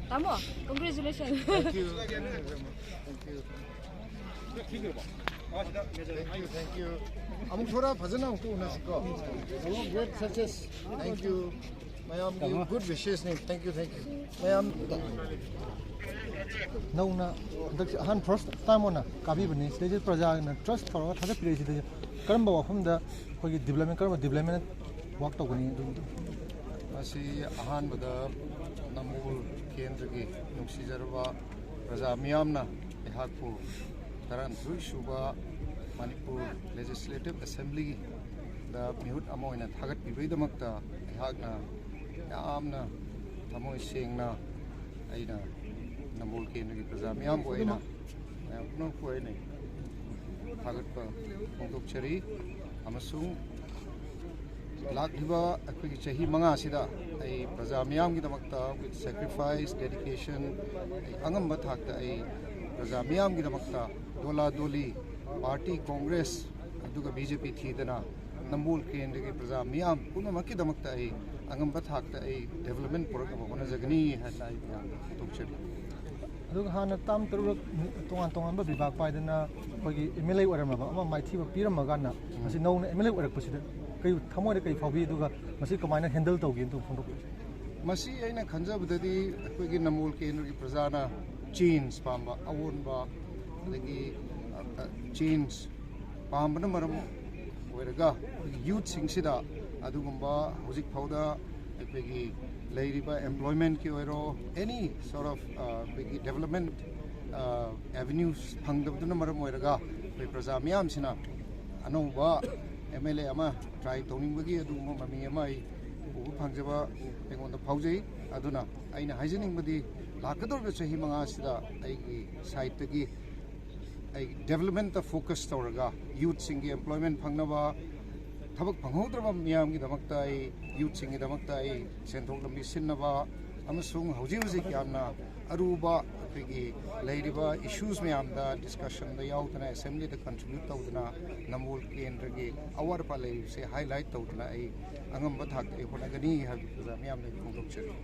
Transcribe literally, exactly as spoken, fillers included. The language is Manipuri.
ꯇꯥꯃꯣ, congratulations. Thank you. Thank you. Thank you, thank you. ꯑꯃꯨꯛ ꯊꯣꯔꯥ ꯐꯖꯅ ꯑꯃꯨꯛ ꯎꯅꯁꯤꯀꯣ. Great success. Thank you. ꯃꯌꯥꯝꯒꯤ good wishes ꯅꯤ. Thank you, thank you. ꯃꯌꯥꯝ ꯅꯧꯅ ꯍꯟꯗꯛꯁꯦ ꯑꯍꯥꯟ first time ꯑꯣꯏꯅ ꯀꯥꯕꯤꯕꯅꯤ꯫ ꯁꯤꯗꯩꯁꯤꯗ ꯄ꯭ꯔꯖꯥꯅ trust ꯇꯧꯔꯒ ꯊꯥꯒꯠꯄꯤꯔꯛꯏꯁꯤꯗ ꯀꯔꯝꯕ ꯋꯥꯐꯝꯗ ꯑꯩꯈꯣꯏꯒꯤ development, ꯀꯔꯝꯕ development work ꯇꯧꯒꯅꯤ ꯑꯗꯨꯒꯤꯗꯣ? ꯃꯁꯤ ꯑꯍꯥꯟꯕꯗ ꯅꯝꯕꯣꯜ ꯀꯦꯟꯗ꯭ꯔꯒꯤ ꯅꯨꯡꯁꯤꯖꯔꯕ ꯄ꯭ꯔꯖꯥ ꯃꯤꯌꯥꯝꯅ ꯑꯩꯍꯥꯛꯄꯨ ꯇꯔꯥꯅꯤꯊꯣꯏ ꯁꯨꯕ ꯃꯅꯤꯄꯨꯔ Legislative Assemblyꯗ ꯃꯤꯍꯨꯠ ꯑꯃ ꯑꯣꯏꯅ ꯊꯥꯒꯠꯄꯤꯕꯒꯤꯗꯃꯛꯇ ꯑꯩꯍꯥꯛꯅ ꯌꯥꯝꯅ ꯊꯃꯣꯏ ꯁꯦꯡꯅ ꯑꯩꯅ ꯅꯝꯕꯣꯜ ꯀꯦꯟꯗ꯭ꯔꯒꯤ ꯄ꯭ꯔꯖꯥ ꯃꯤꯌꯥꯝꯕꯨ ꯑꯩꯅ ꯃꯌꯥꯝ ꯄꯨꯝꯅꯃꯛꯄꯨ ꯑꯩꯅ ꯊꯥꯒꯠꯄ ꯐꯣꯡꯗꯣꯛꯆꯔꯤ꯫ ꯑꯃꯁꯨꯡ ꯂꯥꯛꯂꯤꯕ ꯑꯩꯈꯣꯏꯒꯤ ꯆꯍꯤ ꯃꯉꯥꯁꯤꯗ ꯑꯩ ꯄ꯭ꯔꯖꯥ ꯃꯤꯌꯥꯝꯒꯤꯗꯃꯛꯇ with sacrifice, dedication, ꯑꯩ ꯑꯉꯝꯕ ꯊꯥꯛꯇ ꯑꯩ ꯄ꯭ꯔꯖꯥ ꯃꯤꯌꯥꯝꯒꯤꯗꯃꯛꯇ ꯗꯣꯂꯥ ꯗꯣꯂꯤ, party Congress ꯑꯗꯨꯒ BJP ꯊꯤꯗꯅ ꯅꯝꯕꯣꯜ ꯀꯦꯟꯗ꯭ꯔꯒꯤ ꯄ꯭ꯔꯖꯥ ꯃꯤꯌꯥꯝ ꯄꯨꯝꯅꯃꯛꯀꯤꯗꯃꯛꯇ ꯑꯩ ꯑꯉꯝꯕ ꯊꯥꯛꯇ ꯑꯩ development ꯄꯨꯔꯛꯅꯕ ꯍꯣꯠꯅꯖꯒꯅꯤ ꯍꯥꯏꯅ ꯑꯩ ꯃꯌꯥꯝꯗ ꯐꯣꯡꯗꯣꯛꯆꯔꯤ꯫ ꯑꯗꯨꯒ ꯍꯥꯟꯅ term ꯇꯔꯨꯛ ꯇꯣꯉꯥꯟ ꯇꯣꯉꯥꯟꯕ ꯕꯤꯚꯥꯒ ꯄꯥꯏꯗꯅ ꯑꯩꯈꯣꯏꯒꯤ MLA ꯑꯣꯏꯔꯝꯃꯕ ꯑꯃ ꯃꯥꯏꯊꯤꯕ ꯄꯤꯔꯝꯃꯀꯥꯟꯗ ꯉꯁꯤ ꯅꯧꯅ MLA ꯑꯣꯏꯔꯛꯄꯁꯤꯗ ꯀꯩ ꯊꯃꯣꯏꯗ ꯀꯩ ꯐꯥꯎꯕꯤ, ꯑꯗꯨꯒ ꯃꯁꯤ ꯀꯃꯥꯏꯅ handle ꯇꯧꯒꯦ ꯑꯗꯨ ꯐꯣꯡꯗꯣꯛꯄꯤꯌꯨ꯫ ꯃꯁꯤ ꯑꯩꯅ ꯈꯟꯖꯕꯗꯗꯤ ꯑꯩꯈꯣꯏꯒꯤ ꯅꯝꯕꯣꯜ ꯀꯦꯟꯗ꯭ꯔꯒꯤ ꯄ꯭ꯔꯖꯥꯅ change ꯄꯥꯝꯕ, ꯑꯑꯣꯟꯕ, ꯑꯗꯒꯤ change ꯄꯥꯝꯕꯅ ꯃꯔꯝ ꯑꯣꯏꯔꯒ ꯑꯩꯈꯣꯏꯒꯤ youthꯁꯤꯡꯁꯤꯗ ꯑꯗꯨꯒꯨꯝꯕ ꯍꯧꯖꯤꯛ ꯐꯥꯎꯗ ꯑꯩꯈꯣꯏꯒꯤ ꯂꯩꯔꯤꯕ employmentꯀꯤ ꯑꯣꯏꯔꯣ, any sort of ꯑꯩꯈꯣꯏꯒꯤ development avenues ꯐꯪꯗꯕꯗꯨꯅ ꯃꯔꯝ ꯑꯣꯏꯔꯒ ꯑꯩꯈꯣꯏ ꯄ꯭ꯔꯖꯥ ꯃꯤꯌꯥꯝꯁꯤꯅ ꯑꯅꯧꯕ MLA ꯑꯃ try ꯇꯧꯅꯤꯡꯕꯒꯤ ꯑꯗꯨꯒꯨꯝꯕ ꯃꯃꯤ ꯑꯃ ꯑꯩ ꯎꯕ ꯐꯪꯖꯕ ꯑꯩꯉꯣꯟꯗ ꯐꯥꯎꯖꯩ꯫ ꯑꯗꯨꯅ ꯑꯩꯅ ꯍꯥꯏꯖꯅꯤꯡꯕꯗꯤ ꯂꯥꯛꯀꯗꯧꯔꯤꯕ ꯆꯍꯤ ꯃꯉꯥꯁꯤꯗ ꯑꯩꯒꯤ sideꯇꯒꯤ ꯑꯩ developmentꯇ focus ꯇꯧꯔꯒ youthꯁꯤꯡꯒꯤ employment ꯐꯪꯅꯕ, ꯊꯕꯛ ꯐꯪꯍꯧꯗ꯭ꯔꯕ ꯃꯤꯌꯥꯝꯒꯤꯗꯃꯛꯇ ꯑꯩ youthꯁꯤꯡꯒꯤꯗꯃꯛꯇ ꯑꯩ ꯁꯦꯟꯊꯣꯛ ꯂꯝꯕꯤ ꯁꯤꯟꯅꯕ ꯑꯃꯁꯨꯡ ꯍꯧꯖꯤꯛ ꯍꯧꯖꯤꯛ ꯌꯥꯝꯅ ꯑꯔꯨꯕ ꯑꯩꯈꯣꯏꯒꯤ ꯂꯩꯔꯤꯕ issues ꯃꯌꯥꯝꯗ discussionꯗ ꯌꯥꯎꯗꯅ assemblyꯗ contribute ꯇꯧꯗꯅ ꯅꯝꯕꯣꯜ ꯀꯦꯟꯗ꯭ꯔꯒꯤ ꯑꯋꯥꯠ ꯑꯄꯥ ꯂꯩꯔꯤꯕꯁꯦ highlight ꯇꯧꯗꯅ ꯑꯩ ꯑꯉꯝꯕ ꯊꯥꯛꯇ ꯑꯩ ꯍꯣꯠꯅꯒꯅꯤ ꯍꯥꯏꯕꯗꯨ ꯄ꯭ꯔꯖꯥ ꯃꯤꯌꯥꯝꯗ ꯑꯩ ꯐꯣꯡꯗꯣꯛꯆꯔꯤ꯫